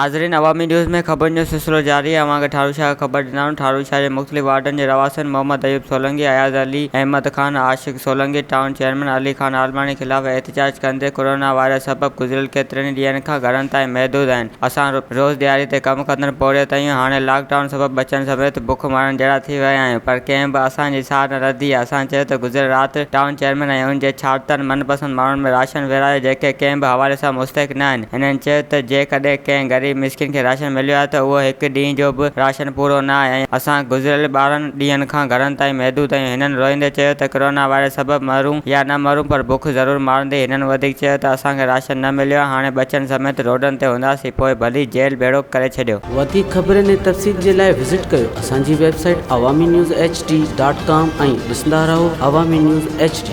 ناظرين عوامي نيوز ۾ خبرن جو سلسلو جاري آهي اوهان کي ٺاروشاه کان خبر ڏينداڻون ٺاروشاه جي مختلف وارڊن جي رهواسين محمد ايوب سولنگي، اياز علي، احمد خان، عاشق سولنگي، ٽائون چيئرمين علي خان عالماڻي خلاف احتجاج ڪندي ڪورونا وائرس سبب گذريل ڪيترن ئي ڏينهن کان گهرن تائين محدود آهن اسان روز ڏهاڙي تي ڪم ڪندڙ پورهيت آهيون هاڻي لاڪ ڊائون سبب ٻچن سميت بک مرڻ جهڙا ٿي ويا آهيون پر ڪنهن به اسان جي سار نه لڌي آهي اسان چيو ته گذريل رات ٽائون چيئرمين ۽ ان جي ڇاڙتن من پسند ماڻهن ۾ راشن ورهايو جيڪي ڪنهن به حوالي سان مستحق نه آهن. هنن چيو ته جيڪڏهن ڪنهن غريب مسڪين کي راشن مليو آهي ته اهو هڪ ڏينهن جو به راشن پورو نه آهي ۽ اسان گذريل 12 ڏينهن کان گهرن تائين محدود آهيون هنن روئيندي چيو ته ڪرونا وائرس سبب مرون يا نه مرون پر بک ضرور مارندي هنن وڌيڪ چيو ته اسان کي راشن نه مليو آهي هاڻي ٻچن سميت روڊن تي هونداسين پوء ڀلي جيل ڀيڙو ڪري ڇڏيو. وڌيڪ خبرن ۽ تفصيل جي لاء وزٽ ڪيو اسان جي website Awami news H D dot com ۽ ڏسندا رهو عوامي نيوز ايڇ ڊي.